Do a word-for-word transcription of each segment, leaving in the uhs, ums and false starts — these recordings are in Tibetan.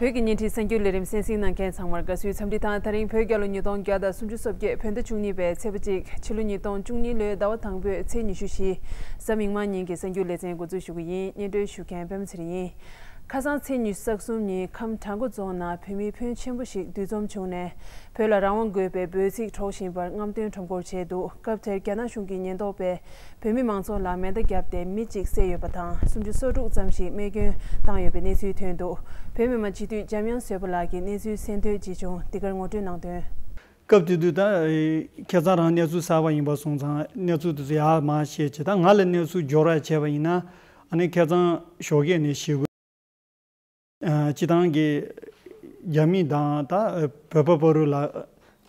བོད་ཀྱི་བརྙན་འཕྲིན་གསར་འགྱུར་ལས་རིམ་གསན་གཟིགས་གནང་མཁན་ཚང་མར་དགའ་བསུའི་འཚམས་འདྲི་དང་། ད་རིང་བོད་རྒྱལ་ལོ་ཉིས་སྟོང་བརྒྱ་དང་སུམ་ཅུ་སོ་བརྒྱད་བོད་ཟླ་བཅུ་གཉིས་པའི་ཚེས་པ་གཅིག་ཕྱི་ལོ་ཉིས་སྟོང་བཅུ་གཉིས་ལོའི་ཟླ་བ་དང་པོའི་ཚེས་ཉི་ཤུ་བཞི་གཟའ་མིག་དམར་ཉིན་གྱི་གསར་འགྱུར་ལེ་ཚན་འགོ་འཛུགས་ཞུ་གི་ཡིན། སྙན་སྒྲོན་ཞུ་མཁན་པད་མ་ཚེ་རིང་ཡིན། ཁ་སང་ཚེས་ཉི་ཤུ་རྩ་གསུམ་ཉིན་ཁམས་བྲག་འགོ་རྫོང་ནང་བོད་མི་ཕོན་ཆེན་པོ་ཞིག་འདུ་འཛོམས་བྱུང་ནས། བོད་ལ་རང་དབང་དགོས་པའི་འབོད་ཚིག་སྒྲོག་བཞིན་པར་རྔམ་སྟོན་ཁྲོམ་སྐོར་བྱས་འདུག་སྐབས་དེར་རྒྱ་ནག་གཞུང་གི་ཉེན་རྟོག་པས་བོད་མི་མང་ཚོགས་ལ་མེ་མདའ་བརྒྱབ་སྟེ་མི་གཅིག་བསད་ཡོད་པ་དང་། སུམ་ཅུ་སོ་དྲུག་ཙམ་ཞིག་རྨས་སྐྱོན་བཏང་ཡོད་པའི་གནས་ཚུལ་ཐོན་འདུག་བོད་མི་མང་སྤྱི་འཐུས་འཇམ་དབྱངས་བཟོད་པ་ལགས་ཀྱིས་གནས་ཚུལ་གསན་ཐོས་བྱས་བྱུང་། འདི་གར་ངོ་སྤྲོད་གནང་དོན། སྐབས་དེ་དུས་ད་ཁྱེད་ཚང་རང་གནས་ཚུལ་གསར་པ་ཡིན་པ་སོང་ཙང་། གནས་ཚུལ་དེ་ཚོ་ཡར་མར་བཤད་བྱས། ད་ང་ལ་གནས་ཚུལ་འབྱོར་བ་བྱས་པ་ཡིན་ན། ཨ་ནི་ཁྱེད་ཚང་ཞོགས་ཀས་ནས་ཤི་དགོས། ཨ། སྤྱི་བཏང་གི་རྒྱ་མི་དང་ད་བོད་པ་བར་ལ་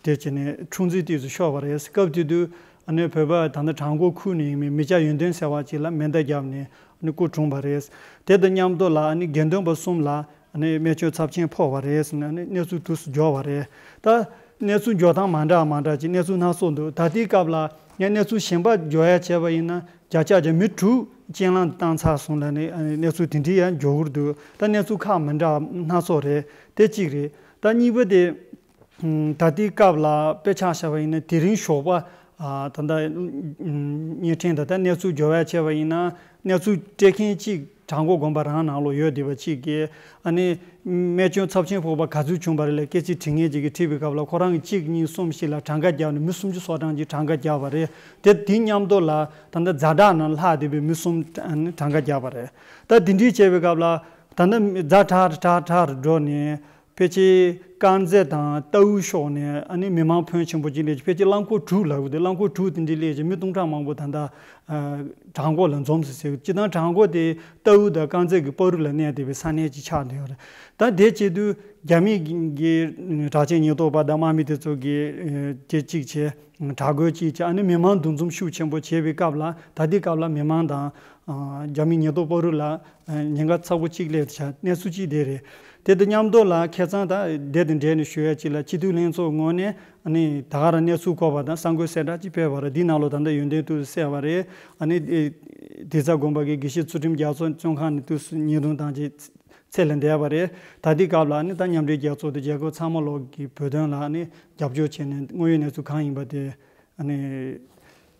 དེ་བྱས་ནས་འཁྲུག་འཛིང་དེ་ཚོ་ཤོར་བ་རེད། སྐབས་དེ་དུས་ཨ་ནི་བོད་པ་ད་ལྟ་བྲག་འགོ་ཁུལ་ནས་ཡིན་མི་མི་སྐྱ་ཡོན་ཏན་ཟེར་བ་ཅིག་ལ་མེ་མདའ་བརྒྱབ་ནས་ཨ་ནི་སྐུ་གྲོངས་པ་རེད། དེ་དང་མཉམ་དུ་ལ་ཨ་ནི་དགེ་འདུན་པ་གསུམ་ལ་ཨ་ནི་རྨས་སྐྱོན་ཚབས་ཆེན་ཕོག་པ་རེད་ཟེར་ནས་ཨ་ནི་གནས་ཚུལ་དུས་སུ་འབྱོར་བ་རེད། ད་གནས་ཚུལ་འབྱོར་སྟངས་མ་འདྲ་མ་འདྲ་ཅིག་གནས་ཚུལ་སྣ་ཚོགས་འདུག་ད་ལྟའི་སྐབས་ལ་ངས་གནས་ཚུལ་གཞན་པ་འབྱོར་ཡ་བྱས་པ་ཡིན་ན། བརྒྱ་ཆ་བརྒྱ་མི་དྲུག་རྐྱེན་ལམ་བཏང་ཚར་སོང་ལབ་ནས་གནས་ཚུལ་དེ་འདྲའི་ཡང་འབྱོར་གྱི་འདུག་ད་གནས་ཚུལ་ཁག་མི་འདྲ་སྣ་ཚོགས་རེད། དེ་གཅིག་རེད། ད་གཉིས་པ་དེ། ད་ལྟའི་སྐབས་ལ་དཔེ་ཆ་བཞག་པ་ཡིན་ན། དེ་རིང་ཞོགས་པ། ཨ། ད་ལྟ་བརྙན་འཕྲིན་དང་ད་གནས་ཚུལ་འབྱོར་བ་བྱས་པ་ཡིན་ན། གནས་ཚུལ་སྤྲད་མཁན་གཅིག་བྲག་འགོ་དགོན་པ་རང་ནང་ལོགས་ཡོད་བསྡད་པ་གཅིག་གིས། ཨ་ནི་རྨས་སྐྱོན་ཚབས་ཆེན་ཕོག་པ་ག་ཚོད་བྱུང་བ་རེད་ལབ་སྐད་ཆ་དྲི་མཁན་ཅིག་གིས་དྲིས་པའི་སྐབས་ལ། ཁོ་རང་གིས་གཅིག་གཉིས་གསུམ་བཞི་ལ་གྲངས་ཀ་བརྒྱབ་ནས་མི་སུམ་ཅུ་སོ་གྲངས་ཅིག་གྲངས་ཀ་བརྒྱབ་པ་རེད། དེ་དེའི་མཉམ་དུ་ལ་ད་ལྟ་ཛ་དྲག་ནང་ལྷག་བསྡད་པའི་མི་གསུམ་ཨ་ནི་གྲངས་ཀ་བརྒྱབ་པ་རེད། ད་དེ་འདྲའི་བྱས་པའི་སྐབས་ལ་ད་ལྟ་ཛ་དྲག་དྲག་དྲག་འགྲོ་ནས། ཕལ་ཆེར་དཀར་མཛེས་དང་རྟའུ་ཕྱོགས་ནས་ཨ་ནི་མི་མང་ཕོན་ཆེན་པོ་ཅིག་སླེབས་ཀྱི། ཕལ་ཆེར་རླངས་འཁོར་དྲུག་ལབ་ཀྱི་འདུག་རླངས་འཁོར་དྲུག་དེ་འདྲ་སླེབས་ཀྱི། མི་སྟོང་ཕྲག་མང་པོ་ད་ལྟ་ཨ་བྲག་འགོ་ལ་འཛོམས་སོང་ཟེར། སྤྱིར་བཏང་བྲག་འགོ་དེ་རྟའུ་དང་དཀར་མཛེས་ཀྱི་བར་ལ་གནས་བསྡད་པའི་ས་གནས་ཅིག་ཆགས་བསྡད་ཡོད་རེད། ད་དེ་བྱེད་དུས་རྒྱ་མི་གི་དྲག་ཆས་ཉེན་རྟོག་པ་དང་དམག་མི་དེ་ཚོ་གིས་ཨ་དེ་གཅིག་བྱས། དྲག་རྒོལ་གཅིག་བྱས། ཨ་ནི་མི་མང་འདུ་འཛོམས་ཤུགས་ཆེན་པོ་བྱས་པའི་སྐབས་ལ། ད་ལྟའི་སྐབས་ལ་མི་མང་དང་ཨ་རྒྱ་མི་ཉེན་རྟོག་པ་རུ་ལ་ཉེན་ཁ་ཚ་པོ་གཅིག་སླེབས་བྱ་གནས་ཚུལ་གཅིག་དེ་རེད། དེ་དང་མཉམ་དུ་ལ་ཁ་སང་ད་དེ་དང་འབྲེལ་ནས་ཞུ་ཡ་གཅིག་ལ། སྤྱི་འཐུས་ལྷན་ཚོགས་ངོས་ནས་ཨ་ནི་ད་ག་རང་གནས་ཚུལ་གོ་བ་དང་གསར་འགོད་གསལ་བསྒྲགས་གཅིག་སྤེལ་བ་རེད། འདིའི་ནང་ལོགས་ད་ལྟ་ཡོན་ཏན་དུ་གསལ་བ་རེད། ཨ་ནི་དིར་རྩ་དགོན་པ་གི་དགེ་བཤེས་ཚུལ་ཁྲིམས་རྒྱ་མཚོ་བཙོན་ཁང་ནས་དུས་སུ་ཉེས་རྡུང་བཏང་རྗེས་ཚེ་ལས་འདས་པ་རེད། ད་ལྟའི་སྐབས་ལ་ཨ་ནི་ད་མཉམ་འབྲེལ་རྒྱལ་ཚོགས་དང་རྒྱལ་ཁབ་ཚང་མ་ལོག་གི་བོད་དོན་ལ་ཨ་ནི་རྒྱབ་སྐྱོར་བྱས་ནས་དངོས་ཡོད་གནས་ཚུལ་གང་ཡིན་པ་དེ་ཨ་ནི་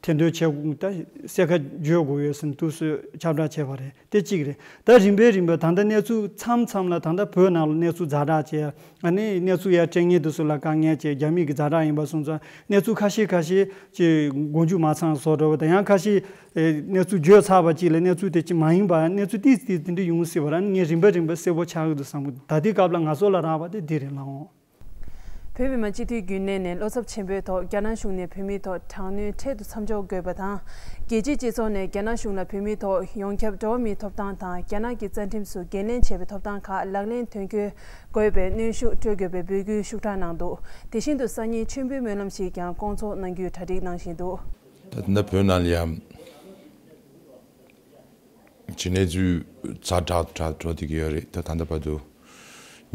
ཐེར་འདོན་བྱེད་དགོས། ད་གསལ་ཁ་བརྗོད་དགོས་ཡོད་ཟེར་ནས་དུས་སུ་ཁྱབ་བསྒྲགས་བྱས་པ་རེད། དེ་གཅིག་རེད། ད་རིམ་པས་རིམ་པས་ད་ལྟ་གནས་ཚུལ་མཚམས་མཚམས་ལ་ད་ལྟ་བོད་ནང་ལ་གནས་ཚུལ་ཛ་དྲག་བྱས། ཨ་ནི་གནས་ཚུལ་ཡར་སྤྲད་མཁན་དེ་ཚོ་ལ་དཀའ་ངལ་བྱས། རྒྱ་མི་གི་ཛ་དྲག་ཡིན་པ་སོང་ཙང་གནས་ཚུལ་ཁ་ཤས་ཁ་ཤས་ཀྱི་མགོ་མཇུག་མ་ཚང་བཟོ་འདྲ་བ་དང་། ཡང་ཁ་ཤས་ཨེ་གནས་ཚུལ་བརྗོད་ཚར་བ་ཅིག་ལ་གནས་ཚུལ་དེ་ཅིག་མ་ཡིན་པ། གནས་ཚུལ་ཏིས་ཏིས་དེ་འདྲ་ཡོང་སྲིད་པ་ར། ངས་རིམ་པས་རིམ་པས་གསལ་པོ་ཆགས་ཀྱི་འདུག་བསམ་གི་འདུག་ད་ལྟའི་སྐབས་ལ་ང་ཚོ་ལ་རག་པ་དེ་འདི་རེད་ལགས་འོང་། བོད་མི་མང་སྤྱི་འཐུས་རྒྱུན་ལས་ནས་བློ་འཚབ་ཆེན་པོའི་ཐོག་རྒྱ་ནག་གཞུང་ནས་བོད་མིའི་ཐོག་དྲག་གནོན་འཕྲལ་དུ་མཚམས་འཇོག་དགོས་པ་དང་། རྒྱལ་སྤྱིའི་སྤྱི་ཚོགས་ནས་རྒྱ་ནག་གཞུང་ལ་བོད་མིའི་ཐོག་ཡོངས་ཁྱབ་འགྲོ་བ་མིའི་ཐོབ་ཐང་དང་། རྒྱ་ནག་གི་རྩ་ཁྲིམས་སུ་འགན་ལེན་བྱས་པའི་ཐོབ་ཐང་ཁག་ལག་ལེན་དོན་འཁྱོལ་དགོས་པའི་གནོན་ཤུགས་སྤྲོད་དགོས་པའི་འབོད་སྐུལ་ཤུགས་དྲག་གནང་འདུག་དེ་བཞིན་དུ་སང་ཉིན་མཆོད་འབུལ་སྨོན་ལམ་ཞིག་ཀྱང་སྐོང་ཚོགས་གནང་རྒྱུའི་གྲ་སྒྲིག་གནང་བཞིན་འདུག་ད་ལྟ་བོད་ནང་ལ་ཡང་ཅིག་གནས་ཚུལ་ཛ་དྲག་དྲག་འགྲོ་བསྡད་ཀྱི་ཡོད་རེད། ད་ད་ལྟ་བར་དུ་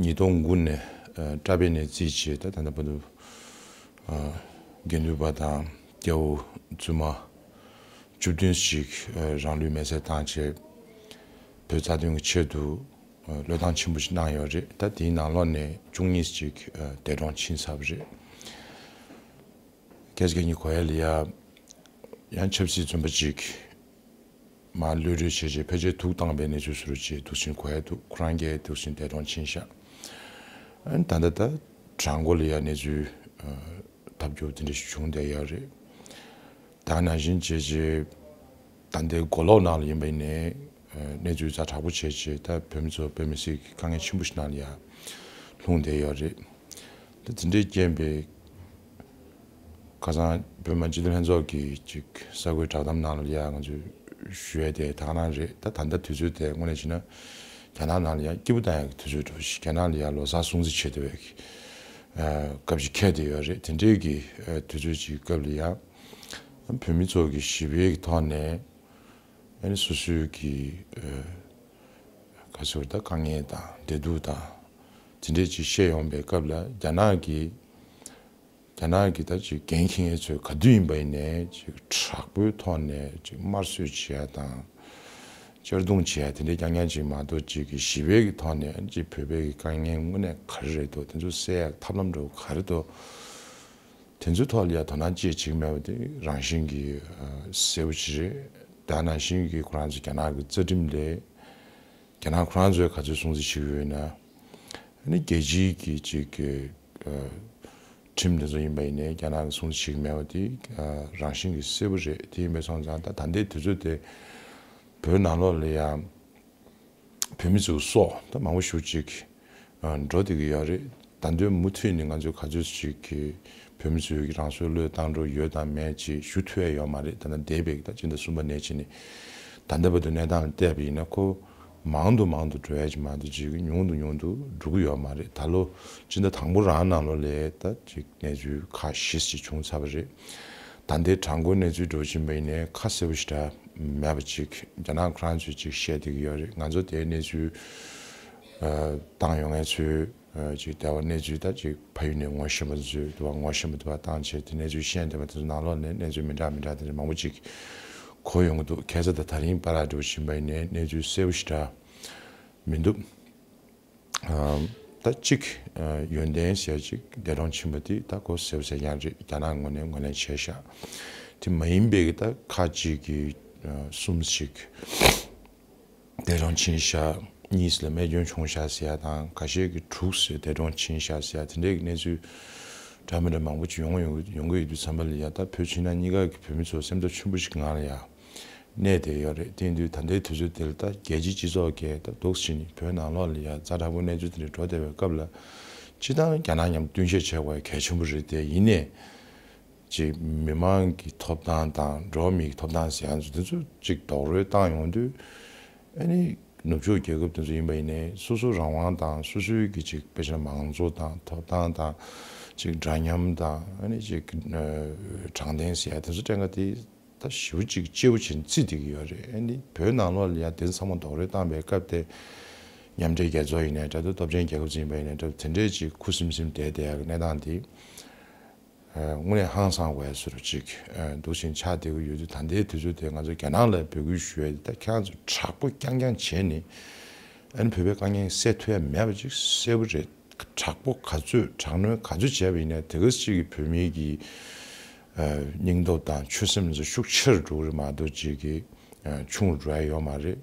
ཉིས་སྟོང་དགུ་ནས་ཨ་བཀྲ་བྷེ་ནས་རྩིས་བྱས། ད་ད་ལྟ་བར་དུ་ཨ་དགེ་འདུན་པ་དང་རྒྱལ་པོ་བཙུན་མ་བཅུ་བདུན་ཞིག་ཨ་རང་ལུས་མེར་སྲེག་བཏང་བྱས་བོད་རྩ་དོན་གྱི་ཆེད་དུ་ཨ་བློས་བཏང་ཆེན་པོ་ཞིག་གནང་ཡོད་རེད། ད་དེའི་ནང་ལོགས་ནས་བཅུ་གཉིས་ཅིག་ཨ་འདས་གྲོངས་ཕྱིན་ཚར་བ་རེད། སྐད་ཆ་གི་གོ་ཡ་ལ་ཡ་ཡང་ཆབ་སྲིད་བཙོན་པ་ཅིག་མར་གློད་གྲོལ་བྱས་རྗེས་ཕལ་ཆེར་དུག་བཏང་བའི་གནས་ཚུལ་ཟུར་བཅད་འདུག་ཕྱིན་གོ་ཡ་འདུག་ཁོ་རང་སྐྱེས་འདུག་ཕྱིན་འདས་གྲོངས་ཕྱིན་ཤག་ཨ་ནི་ད་ལྟ་ད་བྲག་འགོ་ལ་ཡ་གནས་ཚུལ་ཐབས་སྐྱོ་དེ་འདྲ་ཞིག་བྱུང་བསྡད་ཡོད་རེད། ད་ནང་བཞིན་བྱས་རྗེས་ད་ལྟའི་གོ་ལོག་ནང་ལ་ཡིན་པ་ཡིན་ནའི་གནས་ཚུལ་ཛ་དྲག་པོ་བྱས་རྗེས་ད་བོད་མི་ཚོ་དཔེ་མི་སྲིད་ཀྱི་དཀའ་ངལ་ཆེན་པོ་ཞིག་ནང་ལ་ཡ་ལྷུང་བསྡད་ཡོད་རེད། ད་དེ་འདྲའི་རྐྱེན་པས་ཁ་སང་བོད་མི་མང་སྤྱི་འཐུས་ལྷན་ཚོགས་ཀྱི་ཅིག་གསར་འགོད་བསྒྲགས་གཏམ་ནང་ལ་ཡ་ང་ཚོས་ཞུ་ཡ་དེ་ད་ག་རང་རེད། ད་ད་ལྟ་དུས་ཚོད་དེ་དངོས་གནས་བྱས་ན་རྒྱ་ནག་ནང་ལ་ཡ་སྐྱིད་པོ་བཏང་ཡ་གི་དུས་ཚོད་འདྲ་བོ་ཞིག་རྒྱ་ནག་ལ་ཡ་ལོ་གསར་སྲུང་བརྩི་བྱེད་བསྡད་པའི་གི་ཨ་སྐབས་ཤིག་འཁེལ་བསྡད་ཡོད་རེད། དེ་འདྲའི་གི་ཨ་དུས་ཚོད་ཅིག་སྐབས་ལ་ཡ་བོད་མི་ཚོ་གི་ཞི་བའི་གི་ཐོག་ནས་ཨ་ནི་སོ་སོའི་གི་ཨ་ག་ཚོད་ད་དཀའ་ངལ་དང་བདེ་སྡུག་དང་དེ་འདྲའི་ཅིག་བཤད་ཡོང་པའི་སྐབས་ལ་རྒྱ་ནག་གི་རྒྱ་ནག་གི་ད་ཅིག་འགན་འཁྱེར་མཁན་ཚོས་ག་དུས་ཡིན་པ་ཡིན་ནའི་ཅིག་དྲག་པོའི་ཐོག་ནས་ཅིག་དམར་གསོད་བྱེད་ཡ་དང་ གཅར་རྡུང་བྱས་དེ་འདྲའི་རྐྱང་རྐྱང་ཅིག་མ་གཏོགས་ཅིག་གི་ཞི་བའི་གི་ཐོག་ནས་ཅིག་བོད་པའི་གི་དཀའ་ངལ་དངོས་གནས་ག་རེ་རེད་འདུག་དེ་ཚོ་སེལ་ཡག་ཐབས་ལམ་འདྲ་བོ་ག་རེ་འདུག་དེ་ཚོའི་ཐོག་ལ་ཡ་དོ་སྣང་ཅིག་བྱེད་ཀྱི་མེད་པ་དེ་རང་བཞིན་གྱིས་ཨ་གསལ་པོ་ཅིག་རེད། ད་ནང་བཞིན་གྱི་ཁོ་རང་ཚོ་རྒྱ་ནག་གི་རྩ་ཁྲིམས་ལས་རྒྱ་ནག་ཁོ་རང་ཚོས་ག་ཚོད་སྲུང་བརྩི་བྱེད་ཀྱི་ཡོད་ན། ཨ་ནི་རྒྱལ་སྤྱིའི་གི་ཅིག་གི་ཨ་ཁྲིམས་དེ་ཚོ་ཡིན་པ་ཡིན་ནའི་རྒྱ་ནག་གིས་སྲུང་བརྩི་བྱེད་ཀྱི་མེད་པ་དེ་ཨ་རང་བཞིན་གྱིས་གསལ་པོ་རེད། དེ་ཡིན་པའི་སོང་ཙང་ད་ད་ལྟའི་དུས་ཚོད་དེ་བོད་ནང་ལོགས་ལ་ཡང་བོད་མི་ཚོའི་སྲོག་ད་མང་པོ་ཞེ་པོ་ཅིག་ཨ་འགྲོ་བསྡད་ཀྱི་ཡོད་རེད། ད་དུང་མུ་མཐུད་ནས་ང་ཚོས་ག་ཚོད་ཅིག་གི་བོད་མི་ཚོས་རང་སྲོག་བློས་བཏང་འགྲོ་ཡོད་དང་མེད་ཅིག་ཞུ་ཐུབ་ཡ་ཡོད་མ་རེད། ད་ལྟ་འདས་པའི་ད་སྤྱི་ཟླ་གསུམ་པ་ནས་བྱས་ནས་ད་ལྟ་བར་དུ་གནས་སྟངས་ལ་བལྟས་པ་ཡིན་ན་ཁོ་མང་དུ་མང་དུ་འགྲོ་ཡ་ཅིག་མ་གཏོགས་ཅིག་ཉུང་དུ་ཉུང་དུ་འགྲོ་གི་ཡོད་མ་རེད། ད་ལོ་སྤྱི་ཟླ་དང་པོ་རང་ནང་ལོགས་ལ་ད་ཅིག་གནས་ཚུལ་ཁག་བཞི་ཅིག་བྱུང་ཚར་བ་རེད། ད་ལྟའི་གྲངས་འབོར་གནས་ཚུལ་འགྲོ་བཞིན་པ་ཡིན་ནའི་ཁ་གསལ་པོ་ཞེ་དྲག་མེད་པ་ཅིག་རྒྱ་ནག་ཁོ་རང་ཚོས་ཅིག་བཤད་བསྡད་ཀྱི་ཡོད་རེད། ང་ཚོ་དེའི་གནས་ཚུལ་ཨ་བཏང་ཡོང་མཁན་ཚོས་ཨ་ཅིག་ལྟ་བ་གནས་ཚུལ་ད་ཅིག་ཕ་ཡུལ་ནས་ངོ་ཤེས་པ་ཚོས་དུ་བ་ངོ་ཤེས་པ་དུ་བ་བཏང་བྱས་དེ་གནས་ཚུལ་ཤེས་བསྡད་པ་དེ་ཚོ་ནང་ལོགས་ནས་གནས་ཚུལ་མི་འདྲ་མི་འདྲ་དེ་འདྲ་མང་པོ་ཅིག་གོ་ཡོང་གི་འདུག་ཁ་སང་དང་ད་རིང་བར་ལ་འགྲོ་བཞིན་པ་ཡིན་ནའི་གནས་ཚུལ་གསལ་པོ་ཞེ་དྲག་མི་འདུག་ཨ་ད་གཅིག་ཨ་ཡོན་ཏན་ཟེར་ཅིག་འདས་གྲོངས་ཕྱིན་པ་དེ་ད་གོ་གསལ་པོ་གསལ་རྐྱང་རེད། རྒྱ་ནག་ངོས་ནས་ངོས་ལེན་བྱས་ཤག་དེ་མ་ཡིན་པའི་གི་ད་ཁ་ཅིག་གི་ཨ་གསུམ་ཞིག་འདས་གྲོངས་ཕྱིན་ཤག་གཉིས་ལ་རྨས་སྐྱོན་བྱུང་ཤག་ཟེར་ཡ་དང་ཁ་ཤས་ཀྱི་དྲུག་ཟེར་འདས་གྲོངས་ཕྱིན་ཤག་ཟེར་ཡ་དེ་འདྲའི་གི་གནས་ཚུལ་འདྲ་མི་འདྲ་མང་པོ་ཅིག་ཡོང་ཡོང་ཡོང་གི་ཡོད་དུས་ཙམ་པ་ལ་ཡ་ད་བོད་ཕྱི་ནང་གཉིས་ཀ་གི་བོད་མི་ཚོ་སེམས་ཚབས་ཆེན་པོ་ཞིག་ངང་ལ་ཡ། གནས་བསྡད་ཡོད་རེད། དེ་ཡིན་དུས་ད་ལྟའི་དུས་ཚོད་འདིར་ད་རྒྱལ་སྤྱིའི་སྤྱི་ཚོགས་ཀྱིས་ད་འདུག་སེ་བྱས་ནས་བོད་ནང་ལོགས་ལ་ཡ་ཛ་དྲག་པོ་གནས་ཚུལ་དེ་འདྲ་འགྲོ་བསྡད་པའི་སྐབས་ལ་སྤྱིར་བཏང་རྒྱ་ནག་མཉམ་བསྟུན་ཤེས་བྱེད་དགོས་གལ་ཆེན་པོ་རེད། དེ་ཡིན་ནའི་ཅིག་མི་མང་གི་ཐོབ་ཐང་དང་འགྲོ་བ་མིའི་ཐོབ་ཐང་ཟེར་ཡ་ཚོ་འདི་ཚོ་ཅིག་རྡོག་རོལ་བཏང་ཡོང་དུས་ཨ་ནི་ནུབ་ཕྱོགས་རྒྱལ་ཁབ་དེ་ཚོ་ཡིན་པ་ཡིན་ནའི་སོ་སོ་རང་དབང་དང་སོ་སོའི་གི་ཅིག་དཔེ་ཆ་ན་མང་གཙོ་དང་ཐོབ་ཐང་དང་ཅིག་འདྲ་མཉམ་དང་ཨ་ནི་ཅིག་དྲང་བདེན་ཟེར་ཡ་དེ་ཚོ་སྤྲད་ཀ་དེ། ད་ཞེ་པོ་ཅིག་གཅེས་པོ་བྱས་ནས་བརྩིས་བསྡད་ཀྱི་ཡོད་རེད། ཨ་ནི་བོད་ནང་ལོགས་ལ་ཡ་དེ་ཚང་མ་རྡོག་རོལ་བཏང་པའི་སྐབས་དེ་མཉམ་འབྲེལ་རྒྱལ་ཚོགས་ཡིན་ནའི་འདྲ་འདུག་སྟོབས་ཆེན་རྒྱལ་ཁབ་ཚོ་ཡིན་པ་ཡིན་ནའི་འདྲ་དེ་འདྲས་ཅིག་ཁུ་སིམ་སིམ་བསྡད་བསྡད་ཡག་གི་གནས་སྟངས་དེ་ཨ་དངོས་གནས་ཧང་སང་དགོས་ཡ་བཟོ་འདྲ་ཅིག་ཨ་འདུག་བཞིན་ཆགས་བསྡད་ཀྱི་ཡོད་དུས་ད་ལྟའི་དུས་ཚོད་དེ་ང་ཚོ་རྒྱ་ནག་ལ་འབོད་སྐུལ་ཞུ་ཡ་དེ་ད་ཁྱེད་རང་ཚོ་དྲག་པོ་རྐྱང་རྐྱང་བྱས་ནས་ཨ་ནི་བོད་པའི་དཀའ་ངལ་སེལ་ཐུབ་ཡ་མེད་པ་ཅིག་གསལ་པོ་རེད། དྲག་པོ་ག་ཚོད་དྲག་གནོན་ག་ཚོད་བྱས་པ་ཡིན་ནའི་དེ་ག་ཅིག་གི་བོད་མིའི་གི་ཨ་སྙིང་སྟོབས་དང་ཆོད་སེམས་ཚོ་ཤུགས་ཆེར་འགྲོ་གི་རེད་མ་གཏོགས་ཅིག་གི་ཨ་ཆུང་རུ་འགྲོ་ཡ་ཡོད་མ་རེད།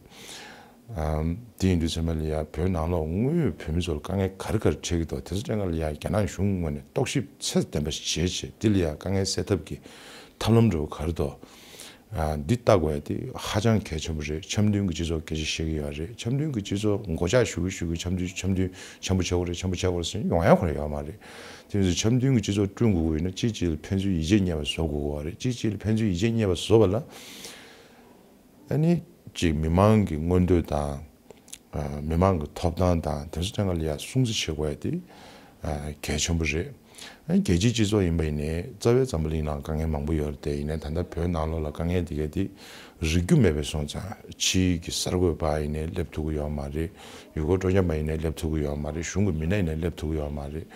ཨམ་དེ་ཡིན་དུས་ཚང་མ་ལ་ཡ་བོད་ནང་ལོགས་དངོས་ཡོད་བོད་མི་ཚོ་ལ་དཀའ་ངལ་ག་རེ་ག་རེ་འཕྲད་ཀྱི་འདུག་དེ་ཚོ་སྤྲད་ཀ་ལ་ཡ་རྒྱ་ནག་གཞུང་ངོས་ནས་རྟོག་ཞིབ་ཚད་ལྡན་པ་ཞིག་བྱས་བྱས་འདི་ལ་ཡ་དཀའ་ངལ་སེལ་ཐབས་ཀྱི་ཐབས་ལམ་འདྲ་བོ་ག་རེ་འདུག་ཨ་འདི་ལྟ་དགོས་ཡ་དེ་ཧ་ཅང་གལ་ཆེན་པོ་རེད། འཆམ་མཐུན་གྱི་སྤྱི་ཚོགས་སྐད་ཆ་བཤད་ཀྱི་ཡོད་རེད། འཆམ་མཐུན་གྱི་སྤྱི་ཚོགས་མགོ་ཆག་ཞུ་གི་ཞུ་གི་འཆམ་མཐུན་འཆམ་མཐུན་འཆམ་པོ་བྱེད་དགོས་རེད། འཆམ་པོ་བྱེད་དགོས་རེད་ཟེར་ཡོང་ཡ་ཁོ་རང་ཡོད་མ་རེད། དེ་ཡིན་ཙང་འཆམ་མཐུན་གྱི་སྤྱི་ཚོགས་བསྐྲུན་དགོས་ཀྱི་ཡོད་ན་གཅིག་གཅིག་ལ་ཕན་ཚུན་ཡིད་ཆེས་རྙེད་པ་བཟོ་དགོས་ཀྱི་ཡོད་རེད། གཅིག་གཅིག་ལ་ཕན་ཚུན་ཡིད་ཆེས་རྙེད་པ་བཟོ་བ་ལ་ཨ་ནི་གཅིག་མི་མང་གི་མངོན་འདོད་དང་ཨ་མི་མང་གི་ཐོབ་ཐང་དང་དེ་ཚོ་ཐད་ཀ་ལ་ཡ་སྲུང་བརྩི་བྱེད་དགོས་ཡ་དེ་ཨ་གལ་ཆེན་པོ་རེད། རྒྱལ་སྤྱིའི་སྤྱི་ཚོགས་ཡིན་པ་ཡིན་ནའི་རྩ་བའི་འཛམ་བུ་གླིང་ནང་དཀའ་ངལ་མང་པོ་ཡོད་རེད་དེ། ཡིན་ནའི་ད་ལྟ་བོད་ནང་ལོགས་ལ་དཀའ་ངལ་དེ་གས་དེ་རིག་རྒྱུ་མེད་པའི་སོང་ཙང་ཕྱིའི་གི་གསར་འགོད་པ་ཡིན་ནའི་སླེབས་ཐུབ་ཀྱི་ཡོད་མ་རེད། ཡུལ་སྐོར་སྤྲོ་འཆམ་པ་ཡིན་ནའི་སླེབས་ཐུབ་ཀྱི་ཡོད་མ་རེད། གཞུང་གི་མི་སྣ་ཡིན་ནའི་སླེབས་ཐུབ་ཀྱི་ཡོད་མ་རེད།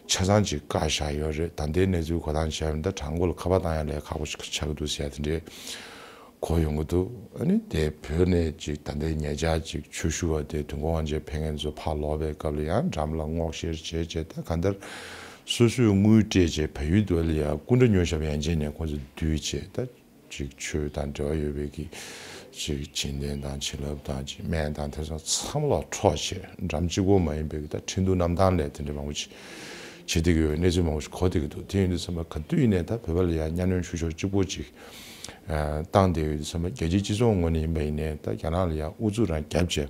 ཆ་ཚང་ཅིག་བཀག་བཞག་ཡོད་རེད། ད་ལྟའི་གནས་ཚུལ་གོ་སྟངས་བྱས་པ་ཡིན་ན་ད་གྲངས་འགོ་ལ་ཁ་པར་བཏང་ཡ་ལས་ཁག་པོ་ཞིག་ཆགས་ཀྱི་འདུག་ཟེར་ཡ་དེ་འདྲའི་གོ་ཡོང་གི་འདུག་ཨ་ནི་དེ་བོད་ནས་ཅིག་ད་ལྟའི་ཉེ་ཆར་ཅིག་ཆོས་ཞུ་བ་དེ་དུས་འཁོར་དབང་ཆེན་ཕེབས་མཁན་ཚོ་ཕར་ལོག་པའི་སྐབས་ལ་ཡང་འགྲམ་ལ་སྔོག་བཤེར་བྱས་བྱས་ད་གང་ལྟར་སོ་སོས་དངུལ་སྤྲད་བྱས་བལ་ཡུལ་དུ་ལ་ཡང་སྐུ་འདྲ་ཉོ་ཞབས་ཡན་ཆད་ནས་ཁོང་ཚོ་བསྡུས་བྱས་ད་ཅིག་ཆོས་དང་འབྲེལ་བ་ཡོད་པའི་གི་ཅིག་བྱིན་རྟེན་དང་བྱིན་རླབས་དང་ཅིག་སྨན་དང་དེ་ཚོ་ཚང་མ་ལ་འཕྲོག་བྱས་འགྲམ་གཅིག་པོ་མ་ཡིན་པའི་གི་ད་ཁྲིན་ཏུའུ་གནམ་ཐང་ལ་དེ་འདྲ་མང་པོ་ཅིག་བྱེད་བསྡད་ཀྱི་ཡོད། གནས་ཚུལ་མང་པོ་ཞིག་གོ་བསྡད་ཀྱི་འདུག་དེ་ཡིན་དུས་ཙམ་པ་ག་དུས་ཡིན་ནའི་ད་བོད་པ་ལ་ཡང་གཉའ་གནོན་ཤུགས་ཤོས་གཅིག་པོ་ཅིག་ཨ་བཏང་བསྡད་ཡོད་དུས་ཙམ་པ་རྒྱལ་སྤྱིའི་སྤྱི་ཚོགས་ངོས་ནས་ཡིན་པ་ཡིན་ནའི་ད་རྒྱ་ནག་ལ་ཡང་ཨུ་ཚུགས་རང་བརྒྱབ་བྱས་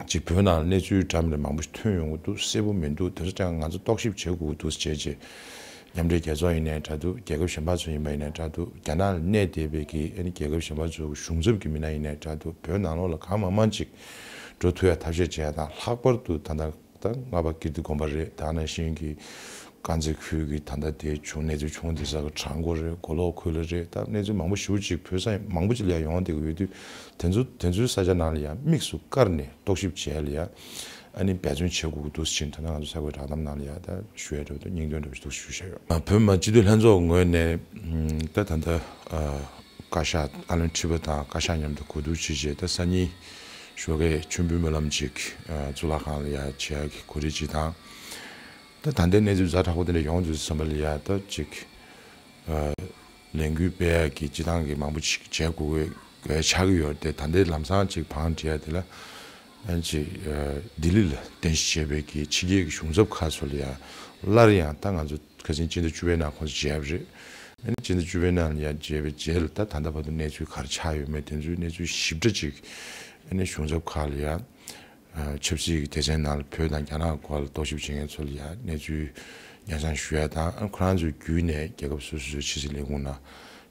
ཅིག་བོད་ནང་ལ་གནས་ཚུལ་འདྲ་མི་འདྲ་མང་པོ་ཞིག་ཐོན་ཡོང་གི་འདུག་གསལ་པོ་མི་འདུག་དེ་ཚོ་ཀྱང་ང་ཚོ་རྟོག་ཞིབ་བྱེད་དགོས་ཀྱི་འདུག་བྱས་རྗེས་མཉམ་འབྲེལ་རྒྱལ་ཚོགས་ཡིན་ནའི་འདྲ་འདུག་རྒྱལ་ཁབ་གཞན་པ་ཚོ་ཡིན་པ་ཡིན་ནའི་འདྲ་འདུག་རྒྱ་ནག་ལ་གནས་བསྡད་པའི་གི་ཨ་ནི་རྒྱལ་ཁབ་གཞན་པ་ཚོའི་གཞུང་ཚབ་ཀྱི་མི་སྣ་ཡིན་ནའི་འདྲ་འདུག་བོད་ནང་ལོགས་ལ་གང་མང་མང་ཅིག་འགྲོ་ཐུབ་ཡ་ཐབས་ཤེས་བྱེད་ཡ་དང་ལྷག་པར་དུ་ད་ལྟ། ད་རྔ་པ་ཀིརྟི་དགོན་པ་རེད། ད་ནང་བཞིན་གྱི་དཀར་མཛེས་ཁུལ་གྱི་ད་ལྟ་དེ་བྱུང་གནས་ཚུལ་བྱུང་དེ་ས་གི་བྲག་འགོ་རེད། མགོ་ལོག་ཁུལ་ལ་རེད། ད་གནས་ཚུལ་མང་པོ་ཞེ་པོ་ཅིག་བོད་ས་མང་པོ་ཅིག་ལ་ཡང་ཡོང་བསྡད་ཀྱི་ཡོད་དུས་དེ་ཚོ་དེ་ཚོའི་ས་ཆ་ནང་ལ་ཡང་དམིགས་སུ་བཀར་ནས་རྟོག་ཞིབ་བྱས་ལ་ཡང་ཨ་ནི་འབད་བརྩོན་བྱེད་དགོས་ཀྱི་འདུག་ཕྱིན་ད་ལྟ་ང་ཚོ་ས་གོའི་བསྒྲགས་གཏམ་ནང་ལ་ཡང་ད་ཞུ་ཡ་འདྲ་བོ་དང་སྙིང་དོན་འདྲ་བོ་ཞིག་འདུག་ཞུ་བཞག་ཡོད། བོད་མི་མང་སྤྱི་འཐུས་ལྷན་ཚོགས་ངོས་ནས་ད་ད་ལྟ། བཀའ་ཤག་བཀའ་བློན་ཁྲི་པ་དང་བཀའ་ཤག་མཉམ་དུ་གོ་བསྡུར་བྱས་རྗེས། ད་སང་ཉིན་ཞོགས་ཀས་མཆོད་འབུལ་སྨོན་ལམ་ཅིག་ཨ་གཙུག་ལག་ཁང་ལ་ཡར་བྱེད་ཡག་གི་གོ་སྒྲིག་ཅིག་དང་། ད་ད་ལྟའི་གནས་ཚུལ་ཛ་དྲག་པོ་དེ་འདྲ་ཡོང་དུས་ཙམ་པ་ལ་ཡ་ད་ཅིག་ཨ་ལས་འགུལ་སྤེལ་ཡག་གི་སྤྱི་བཏང་གི་མང་པོ་ཅིག་བྱེད་དགོས་དགོས་ཆགས་ཀྱི་ཡོད་རེད་དེ། ད་ལྟའི་ལམ་སང་ཅིག་བང་སྒྲིག་ཡག་དེ་ལ་ཨ་ཅིག་ཨ་ལྡི་ལི་ལ་རྟེན་གཞི་བྱས་པའི་གི་ཕྱི་རྒྱལ་གྱི་གཞུང་ཚབ་ཁག་ཚོ་ལ་ཡ་སླར་ཡང་ད་ང་ཚོ་ཁ་སང་སྤྱི་ཟླ་བཅུ་པའི་ནང་ཁོང་ཚོ་མཇལ་བ་རེད། ཨ་ནི་སྤྱི་ཟླ་བཅུ་པའི་ནང་ལ་ཡ་མཇལ་བའི་རྗེས་ལ་ད་ད་ལྟ་བར་དུ་གནས་ཚུལ་ག་རེ་ཆགས་ཡོད་མེད་དེ་ཚོའི་གནས་ཚུལ་ཞིབ་ཕྲ་ཅིག་ཨ་ནི་གཞུང་ཚབ་ཁག་ལ་ཡ། ཨ་ཆབ་སྲིད་ཀྱི་སྡེ་ཚན་ནང་ལ་བོད་དང་རྒྱ་ནག་སྐོར་ལ་རྟོག་ཞིབ་བྱེད་མཁན་ཚོ་ལ་ཡང་གནས་ཚུལ་ཉར་ཚགས་ཞུ་ཡ་དང་། ཨ་ཁོ་རང་ཚོའི་བརྒྱུད་ནས་རྒྱལ་ཁབ་སོ་སོའི་ཕྱི་སྲིད་ལས་ཁུངས་ནང་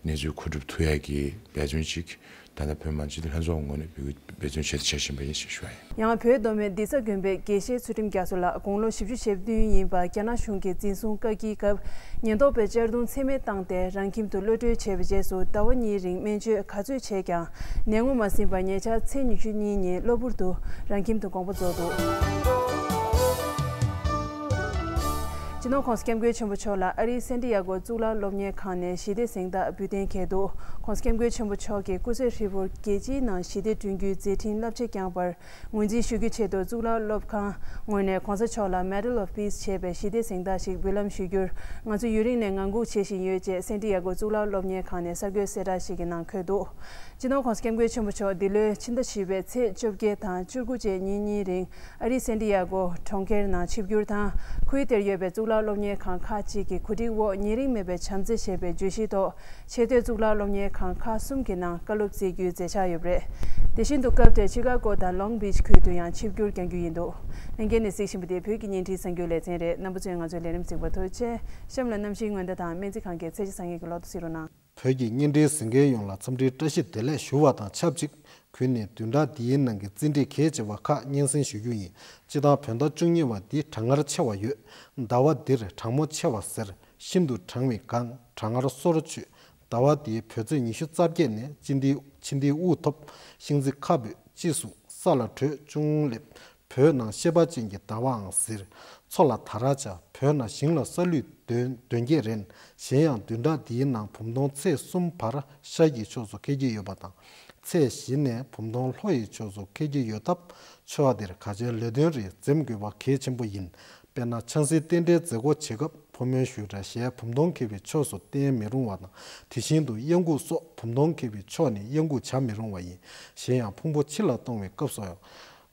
གནས་ཚུལ་མཁོ་སྒྲུབ་ཐུབ་ཡ་གི་འབད་བརྩོན་ཅིག་ད་ལྟ་བོད་མི་མང་སྤྱི་འཐུས་ལྷན་ཚོགས་ངོས་ནས་འབད་འབད་བརྩོན་བྱས་བྱེད་བཞིན་པ་ཡིན་ཞེས་ཞུ་བ་ཡིན། ཡང་བོད་མདོ་སྨད་སྡིག་ཚ་དགོན་པའི་དགེ་བཤེས་ཚུལ་ཁྲིམས་རྒྱ་མཚོ་ལགས་དགུང་ལོ་བཞི་བཅུ་ཞེ་བདུན་ཡིན་པ་རྒྱ་ནག་གཞུང་གིས་འཛིན་བཟུང་བཀག་སྐྱིལ་སྐབས་ཉེན་རྟོག་པས་གཅར་རྡུང་ཚད་མེད་བཏང་སྟེ་རང་ཁྱིམ་དུ་གློད་གྲོལ་བྱས་པའི་རྗེས་སུ་ཟླ་བ་གཉིས་རིང་སྨན་བཅོས་ག་ཚོད་བྱས་ཀྱང་ནད་ངོ་མ་ཟིན་པར་ཉེ་ཆར་ཚེས་ཉི་ཤུ་གཉིས་ཉིན་གློ་བུར་དུ་རང་ཁྱིམ་དུ་དགོངས་པ་རྫོགས་འདུག། སྤྱི་ནོར་༸གོང་ས་༸སྐྱབས་མགོན་ཆེན་པོ་མཆོག་ལ་ཨ་རིའི་སན་ཏི་ཡ་གོ་གཙུག་ལག་སློབ་གཉེར་ཁང་ནས་ཞི་བདེ་གཟེངས་རྟགས་འབུལ་གཏན་འཁེལ་འདུག། ༸གོང་ས་༸སྐྱབས་མགོན་ཆེན་པོ་མཆོག་གིས་སྐུ་ཚེ་ཧྲིལ་པོར་རྒྱལ་སྤྱིའི་ནང་ཞི་བདེ་བསྐྲུན་རྒྱུའི་མཛད་འཕྲིན་རླབས་ཆེན་བསྐྱངས་པར་ངོས་འཛིན་ཞུ་རྒྱུའི་ཆེད་དུ་གཙུག་ལག་སློབ་ཁང་ངོས་ནས་༸གོང་ས་མཆོག་ལ་Medal of Peace ཞེས་པའི་ཞི་བདེ་གཟེངས་རྟགས་ཤིག་འབུལ་ལམ་ཞུ་རྒྱུར་ང་ཚོ་ཡུན་རིང་ནས་ངང་སྒུག་བྱེད་བཞིན་ཡོད་ཅེས་སན་ཏི་ཡ་གོ་གཙུག་ལག་སློབ་གཉེར་ཁང་ནས་གསར་འགོད་གསལ་བསྒྲགས་ཤིག་གི་ནང་འཁོད་འདུག། སྤྱི་ནོར་༸གོང་ས་༸སྐྱབས་མགོན་ཆེན་པོ་མཆོག་འདི་ལོའི་ཕྱི་ཟླ་བཞི་པའི་ཚེས་བཅོ་བརྒྱད་དང་བཅུ་དགུ་བཅས་ཉིན་གཉིས་རིང་ཨ་རིའི་སན་ཏི་ཡ་གོ་གྲོང་ཁྱེར་ནང་ཆིབས་བསྒྱུར་དང་། ཁུལ་དེར་ཡོད་པའི་གཙུག་ལག་སློབ་གཉེར་ཁང་ཁག་ཅིག་གི་གོ་སྒྲིག་འོག་ཉེ་རིང་མེད་པའི་བྱམས་བརྩེ་ཞེས་པའི་བརྗོད་གཞིའི་ཐོག་ཆེས་མཐོའི་གཙུག་ལག་སློབ་གཉེར་ཁང་ཁག་གསུམ་གྱི་ནང་བཀའ་སློབ་སྩལ་རྒྱུའི་མཛད་འཆར་ཡོད་པ་རེད། དེ་བཞིན་དུ་སྐབས་དེར་ཆི་ཀ་གོ་དང་ལོང་བིཆ་ཁུལ་དུ་ཡང་ཆིབས་བསྒྱུར་བསྐྱང་རྒྱུ་ཡིན་འདུག། ལྷན་རྒྱས་ནས་གཟིགས་བཞིན་པ་དེ་བོད་ཀྱི་བརྙན་འཕྲིན་གསར་འགྱུར་ལེ་ཚན་རེད། རྣམ་པ་ཚོས་ང་ཚོའི་ལས་རིམ་གཟིགས་པར་ཐུགས་རྗེ་ཆེ། གཤམ་ལ་གནམ་གཤིས་སྔོན་བརྡ་དང་སྨན་རྩིས་ཁང་གི་ཚད་གཞི་བཟང་ངན་གྱི་ལོ་ཐོ་གཟིགས་རོགས་གནང་། བོད་ཀྱི་བརྙན་འཕྲིན་གཟིགས་མཁན་ཡོངས་ལ་འཚམས་འདྲིའི་བཀྲ་ཤིས་བདེ་ལེགས་ཞུ་བ་དང་ཆབས་ཅིག། གུས་ནས་བདུན་ཕྲག་འདིའི་ནང་གི་རྩིས་འབྲས་གལ་ཆེ་བ་ཁག་སྙན་སེང་ཞུ་རྒྱུ་ཡིན། སྤྱིར་བཏང་བོད་ཟླ་བཅུ་གཉིས་པ་འདི་གྲང་ངར་ཆེ་བ་ཡོད། ཟླ་བ་འདིར་གྲང་མོ་ཆེ་བ་ཟེར། ཤིན་ཏུ་གྲང་བའི་སྒང་གྲང་ངར་སོར་ཆུད། ཟླ་བ་འདིའི་བོད་ཚེས་ཉི་ཤུ་རྩ་བརྒྱད་ནས་སྤྱི་ཟླའི་ཕྱི་ཟླའི་དབུགས་ཐོབ། ཤིང་རྩི་ཁ་འབུས། ལྕི་ཟུག་ས་ལ་དྲོད་ཅུང་སླེབས། བོད་ནང་ཤེས་པ་ཅན་གྱི་ཟླ་བའང་ཟེར། མཚོ་ལ་དར་བྱ། བོད་ནང་ཞིང་ལ་ས་ལུད་འདོན་འདོན་སྐྱེད་རན། གཞན་ཡང་བདུན་ཕྲག་འདིའི་ནང་བུམ་སྟོང་ཚེས་གསུམ་བར་ཤར་གྱི་ཕྱོགས་སུ་འཁེལ་གྱི་ཡོད་པ་དང་། ཚེས་བཞི་ནས་བུམ་སྟོང་ལྷོ་ཡི་ཕྱོགས་སུ་འཁེལ་གྱི་ཡོད་སྟབས། ཕྱོགས་འདིར་ག་ཆེའི་ལས་དོན་རེ་འཛེམ་དགོས་པ་གལ་ཆེན་པོ་ཡིན། དཔེར་ན། ཆང་སའི་རྟེན་འབྲེལ་མཛད་སྒོ་བྱེད་སྐབས་ཕོ་མོའི་བཞུགས་གྲལ་ཞལ་བུམ་སྟོང་འཁེལ་བའི་ཕྱོགས་སུ་བསྟན་མི་རུང་བ་དང་། དེ་བཞིན་དུ་གཡང་འགུགས་སོགས་བུམ་སྟོང་འཁེལ་བའི་ཕྱོགས་ནས་གཡང་འགུགས་བྱ་མི་རུང་བ་ཡིན། གཞན་ཡང་ཕུང་པོ་ཕྱི་ལ་གཏོང་བའི་སྐབས་སུ་ཡང་།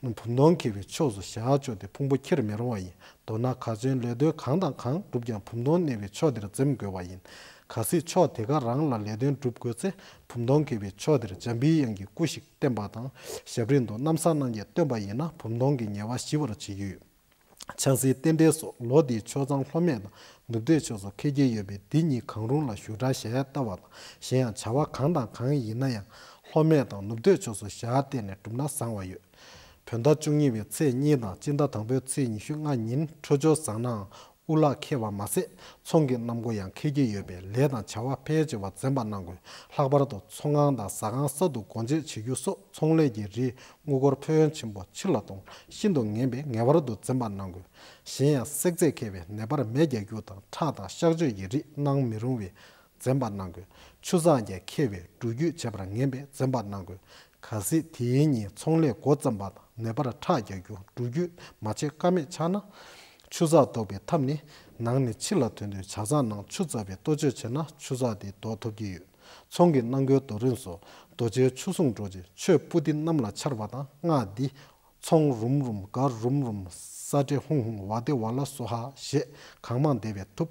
བུམ་སྟོང་འཁེལ་བའི་ཕྱོགས་སུ་ཞལ་བཅོས་ཏེ་ཕུང་པོ་འཁྱེར་མི་རུང་བ་ཡིན། མདོར་ན། ག་ཚོད་ལས་དོན་གང་དང་གང་བསྒྲུབས་ཀྱང་བུམ་སྟོང་གནས་པའི་ཕྱོགས་དེར་འཛེམ་དགོས་པ་ཡིན། གལ་སྲིད་ཕྱོགས་དེ་ག་རང་ལ་ལས་དོན་སྒྲུབ་དགོས་ཚེ། བུམ་སྟོང་འཁེལ་བའི་ཕྱོགས་དེར་འཇམ་པའི་དབྱངས་ཀྱི་སྐུ་ཞིག་བསྟན་པ་དང་། ཞབས་རིམ་དུ་གནམ་ས་གནམ་གྱི་སྟོན་པ་ཡིན་ན་བུམ་སྟོང་གི་ཉེས་པ་ཞི་བར་བྱེད་ཀྱི་ཡོད། ཆང་སའི་རྟེན་འབྲེལ་སོགས་ལོ་འདིའི་ཆོས་གཙང་ལྷོ་སྨད་དང་ནུབ་སྟོད་ཕྱོགས་སུ་འཁེལ་གྱི་ཡོད་པས། འདི་གཉིས་གང་རུང་ལ་བཞུགས་གྲལ་ཞལ་བལྟ་བ་དང་། གཞན་ཡང་བྱ་བ་གང་དང་གང་ཡིན་ན་ཡང་ལྷོ་སྨད་དང་ནུབ་སྟོད་ཕྱོགས་སུ་ཞལ་བལྟས་ནས་བསྒྲུབས་ན་བཟང་བ་ཡོད། བོད་ཟླ་བཅུ་གཉིས་པའི་ཚེས་གཉིས་དང་སྤྱི་ཟླ་དང་པོའི་ཚེས་ཉི་ཤུ་ལྔ་ཉིན་འཕྲོད་སྦྱོར་བཟང་ནའང་དབུ་ལག་འཁེལ་བ་མ་ཟད། ཚོང་གི་གནམ་སྒོ་ཡང་འཁེལ་གྱི་ཡོད་པས། ལས་དང་བྱ་བ་ཕལ་ཆེ་བ་འཛེམ་པ་གནང་དགོས། ལྷག་པར་དུ་ཚོང་ཁང་དང་ཟ་ཁང་གསར་དུ་སྒོ་འབྱེད་བྱེད་རྒྱུ་སོགས་ཚོང་ལས་ཀྱི་རིགས་དངུལ་སྒོར་ཕོན་ཆེན་པོ་ཕྱིར་ལ་གཏོང་ཤིན་ཏུ་ངན་པས། ངེས་པར་དུ་འཛེམ་པ་གནང་དགོས། གཞན་ཡང་བསྲེག་རྫས་འཁེལ་བའི་ནད་པར་མེ་རྒྱག་རྒྱུ་དང་ཁྲག་དང་གཤག་བཅོས་ཀྱི་རིགས་གནང་མི་རུང་བས། འཛེམ་པ་གནང་དགོས། ཆུ་ཚགས་ཀྱང་འཁེལ་བས་འགྲུལ་སྐྱོད་བྱེད་པར་ངན་པས། འཛེམ་པ་གནང་དགོས། གལ་སྲིད་དེའི་ཉིན་ཚོང་ལས་འགོ་བརྩམས་པ་དང་ནད་པར་ཁྲག་རྒྱག་རྒྱུ་འགྲུལ་སྐྱོད་མ་བྱེད་ཀ་མེད་ཆགས་ན། ཆུ་ཚགས་བཟློག་པའི་ཐབས་ནི། ནང་ནས་ཕྱི་ལ་ཐོན་དུས་ཇ་ཚགས་ནང་ཆུ་བཙགས་པའི་གཏོ་བཅོས་བྱས་ན་ཆུ་ཚགས་དེ་ཟློག་ཐུབ་ཀྱི་ཡོད། ཚོང་གི་གནང་སྒོའི་རྡོ་རིང་སོགས་རྡོ་རྗེའི་ཆུ་བཟུང་འགྲོ་ཅིང་ཆོས་པུ་ཏི་གནམ་ལ་འཕྱར་བ་དང་སྔགས་འདི། ཚོང་རུམ་རུམ་ག་རུམ་རུམ་ས་ཏྲེ་ཧུང་ཧུང་ཝ་ཏེ་ཝ་ལ་སོ་ཧ་ཞེས་གང་མང་བཟླས་པས་ཐུབ།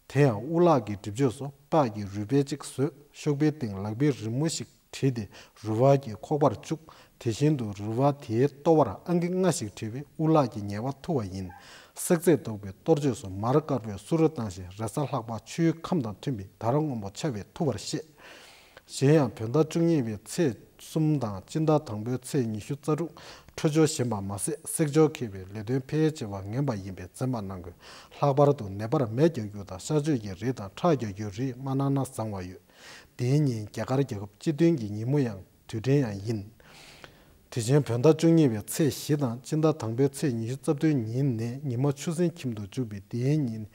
དེ་ཡང་དབུ་ལག་གི་སྒྲིབ་བྱེད་སོགས་པགས་ཀྱི་རུས་སྦལ་གཅིག་བཟོས། ཤོག་བུའི་སྟེང་ལག་པའི་རི་མོ་ཞིག་བྲིས་ཏེ་རུས་སྦལ་གྱི་ཁོག་པར་བཅུག། དེ་བཞིན་དུ་རུས་སྦལ་དེའི་ལྟོ་བར་ཨང་ཀི་ལྔ་ཞིག་བྲིས་པས་དབུ་ལག་གི་ཉེས་པ་ཐུབ་པ་ཡིན། བསྲེག་རྫས་བཟློག་པའི་གཏོར་བཅོས་སུ་མར་དཀར་པོའི་སུ་རུ་བཏང་ཞིང་རེས་གཟའ་ལྷག་པ་ཆུའི་ཁམས་དང་མཐུན་པའི་དར་སྔོན་པོ་འཕྱར་བས་ཐུབ་པར་བཤད། གཞན་ཡང་བོད་ཟླ་བཅུ་གཉིས་པའི་ཚེས་གསུམ་དང་སྤྱི་ཟླ་དང་པོའི་ཚེས་ཉི་ཤུ་རྩ་དྲུག་འཕྲོད་སྦྱོར་ཞན་པ་མ་ཟད་བསྲེག་སྦྱོར་འཁེལ་བའི་ལས་དོན་ཕལ་ཆེ་བ་ངན་པ་ཡིན་པས་འཛེམ་པ་གནང་དགོས། ལྷག་པར་དུ་ནད་པར་མེ་རྒྱག་རྒྱུ་དང་གཤག་བཅོས་ཀྱི་རིགས་དང་ཁྲག་རྒྱག་རྒྱུའི་རིགས་མ་གནང་ན་བཟང་བ་ཡོད། དེའི་ཉིན་རྒྱ་གར་རྒྱལ་ཁབ་སྤྱི་མཐུན་གྱི་ཉིན་མོ་ཡང་དུས་དྲན་ཡང་ཡིན། དེ་བཞིན་བོད་ཟླ་བཅུ་གཉིས་པའི་ཚེས་བཞི་དང་སྤྱི་ཟླ་དང་པོའི་ཚེས་ཉི་ཤུ་རྩ་བདུན་ཉིན་ནས་ཉི་མ་ཆུ་སྲིན་ཁྱིམ་དུ་འཇུག་པས་དེའི་ཉིན་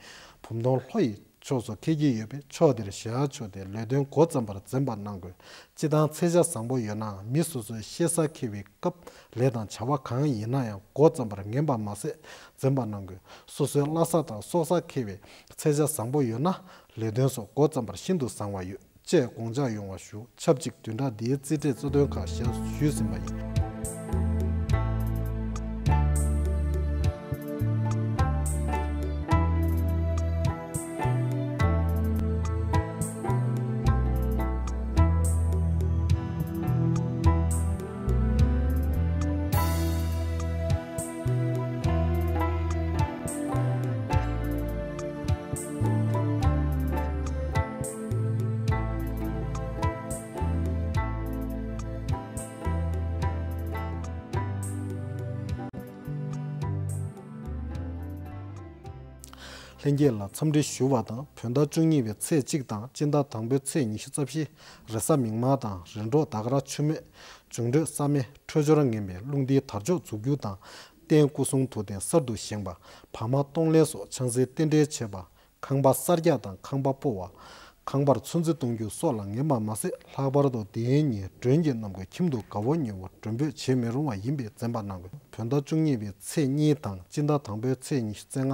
བུམ་སྟོང་ལྷོ་ཡི་ ཕྱོགས་སུ་འཁེལ་གྱི་ཡོད་པས། ཕྱོགས་དེར་བཞག་ཕྱོགས་དེའི་ལས་དོན་འགོ་བརྩམ་པར་འཛེམ་པ་གནང་དགོས། སྤྱིར་བཏང་ཚེས་ཆ་བཟང་པོ་ཡོད་ནའང་མི་སོ་སོའི་ཤེས་བྱ་འཁྱེར་བའི་སྐབས་ལས་དང་བྱ་བ་གང་ཡིན་ན་ཡང་འགོ་བརྩམ་པར་ངན་པ་མ་ཟད་འཛེམ་པ་གནང་དགོས། སོ་སོའི་བླ་གཟའ་དང་སྲོག་གཟའ་འཁེལ་བའི་ཚེས་ཆ་བཟང་པོ་ཡོད་ན་ལས་དོན་སོགས་འགོ་བརྩམ་པར་ཤིན་ཏུ་བཟང་བ་ཡོད། ཅེས་དགོངས་འཇགས་ཡོང་བ་ཞུ། ཆབས་ཅིག་བདུན་ཕྲག་འདིའི་རྩིས་འབྲས་གཙོ་དོན་ཁག་ཞལ་ཞུས་ཟིན་པ་ཡིན། ལྷན་རྒྱས་ལ་འཚམས་འདྲི་ཞུ་བ་དང་། བོད་ཟླ་བཅུ་གཉིས་པའི་ཚེས་གཅིག་དང་སྤྱི་ཟླ་དང་པོའི་ཚེས་ཉི་ཤུ་རྩ་བཞི། རེས་གཟའ་མིག་དམར་དང་རིམ་གྲོ་ཟླ་སྐར་ཆུ་མེ། འབྱུང་འཕྲོད་ས་མེ། འཕྲོད་སྦྱོར་ངན་པའི་རླུང་རྟའི་དར་ལྕོག་འཛུགས་རྒྱུ་དང་། རྟེན་སྐུ་གསུང་ཐུགས་རྟེན་གསར་དུ་བཞེངས་པ། བར་མ་གཏོང་ལེན་སོགས་ཆང་སའི་རྟེན་འབྲེལ་བྱེད་པ། ཁང་པ་གསར་རྒྱག་དང་ཁང་པ་སྤོ་བ། ཁང་པར་ཚོན་རྩི་གཏོང་རྒྱུ་སོགས་ལ་ངན་པ་མ་ཟད། ལྷག་པར་དུ་དེ་རིང་ཉིན་མགྲོན་གྱི་རྣམ་ཀུན་ཁྱིམ་དུ་དགའ་བོ་ཉེ་བོ་མགྲོན་འབོད་བྱེད་མི་རུང་བ་ཡིན་པས་འཛེམ་པ་གནང་དགོས། བོད་ཟླ་བཅུ་གཉིས་པའི་ཚེས་གཉིས་དང་སྤྱི་ཟླ་དང་པོའི་ཚེས་ཉི་ཤུ་རྩ་ལྔ།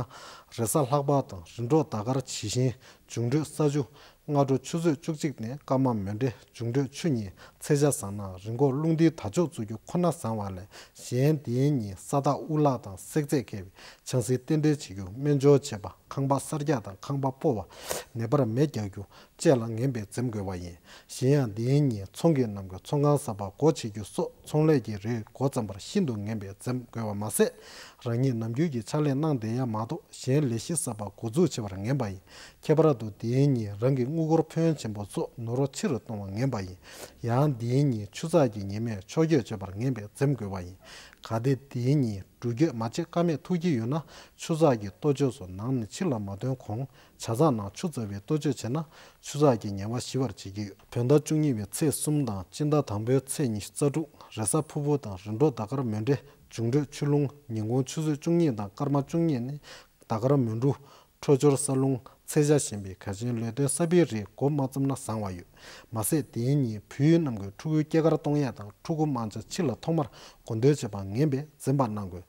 རེས་གཟའ་ལྷག་པ་དང་རིམ་གྲོ་ཟླ་སྐར་ཇི་བཞིན། འབྱུང་འཕྲོད་ས་ཆུ། སྔ་དྲོ་ཆུ་ཚོད་བཅུ་གཅིག་ནས་སྐར་མ་མོན་གྲེ། འབྱུང་འཕྲོད་ཆུ་གཉིས། ཚེས་ཆ་བཟང་ན་རི་མགོར་རླུང་རྟའི་དར་ལྕོག་འཛུགས་རྒྱུ་ཁོ་ན་བཟང་བ་ལས་གཞན་དེའི་ཉིན་ས་བདག་དབུ་ལག་དང་བསྲེག་རྫས་འཁེལ་བའི་ཆང་སའི་རྟེན་འབྲེལ་བྱེད་རྒྱུ། སྨན་སྦྱོར་བྱེད་པ། ཁང་པ་གསར་རྒྱག་དང་ཁང་པ་སྤོ་བ། ནད་པར་མེ་རྒྱག་རྒྱུ་བཅས་ལ་ངན་པས་འཛེམ་དགོས་པ་ཡིན། གཞན་ཡང་དེའི་ཉིན་ཚོང་གི་རྣམ་ཀུན་ཚོང་ཁང་གསར་པ་སྒོ་ཕྱེ་རྒྱུ་སོགས་ཚོང་ལས་ཀྱི་རིགས་འགོ་བརྩམ་པར་ཤིན་ཏུ་ངན་པས་འཛེམ་དགོས་པ་མ་ཟད། རང་ཉིད་ནམ་རྒྱུན་གྱི་ཕྱག་ལས་གནང་བསྡད་ཡ་མ་གཏོགས་གཞན་ལས་གཞི་གསར་པ་འགོ་འཛུགས་བྱེད་པར་ངན་པ་ཡིན། ཁྱད་པར་དུ་དེའི་ཉིན་རང་གི་དངུལ་སྒོར་ཕོན་ཆེན་པོ་སོགས་ནོར་བ་ཕྱི་རུ་གཏོང་བ་ངན་པ་ཡིན། ཡང་དེའི་ཉིན་ཆུ་ཚགས་ཀྱི་ཉི་མས་ཕྱོགས་བསྐྱོད་བྱེད་པར་ངན་པས་འཛེམ་དགོས་པ་ཡིན། གལ་ཏེ་དེའི་ཉིན་འགྲུལ་སྐྱོད་མ་བྱེད་ཀ་མེད་ཐུག་གི་ཡོད་ན། ཆུ་ཚགས་ཀྱི་གཏོ་བཅོས་སུ་ནང་ནས་ཕྱི་ལ་མ་ཐོན་གོང་ཇ་ཚགས་ནང་ཆུ་བཙགས་པའི་གཏོ་བཅོས་བྱས་ན་ཆུ་ཚགས་ཀྱི་ཉེས་པ་ཞི་བར་བྱེད་ཀྱི་ཡོད། བོད་ཟླ་བཅུ་གཉིས་པའི་ཚེས་གསུམ་དང་སྤྱི་ཟླ་དང་པོའི་ཚེས་ཉི་ཤུ་རྩ་དྲུག། རེས་གཟའ་ཕུར་བུ་དང་རིམ་གྲོ་ཟླ་སྐར་མོན་གྲེ། འབྱུང་འཕྲོད་ཆུ་རླུང་། ཉིན་གུང་ཆུ་ཚོད་བཅུ་གཉིས་དང་སྐར་མ་བཅུ་གཉིས་ནས་ཟླ་སྐར་མོན་གྲུ། འཕྲོད་སྦྱོར་ས་རླུང་། ཚེས་ཆ་ཞན་པའི་གལ་ཆེན་ལས་དོན་གསར་པའི་རིགས་འགོ་མ་བརྩམས་ན་བཟང་བ་ཡོད། མ་ཟད་དེའི་ཉིན་བོད་ཡུལ་རྣམས་ཀྱི་ཕྲུ་གུའི་སྐྱེས་སྐར་གཏོང་ཡས་དང་ཕྲུ་གུ་མང་ཆེ་ཕྱི་ལ་ཐོག་མར་དགོངས་དོན་བྱེད་པ་ངན་པས་འཛེམ་པ་གནང་དགོས།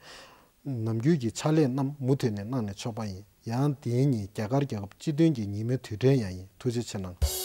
ནམ་རྒྱུན་གྱི་ཕྱག་ལས་རྣམས་མུ་མཐུད་ནས་གནང་ནས་ཆོག་པ་ཡིན། ཡང་དེའི་ཉིན་རྒྱ་གར་རྒྱལ་ཁབ་སྤྱི་མཐུན་གྱི་ཉིན་མོའི་དུས་དྲན་ཡང་ཡིན། ཐུགས་རྗེ་ཆེ་གནང་།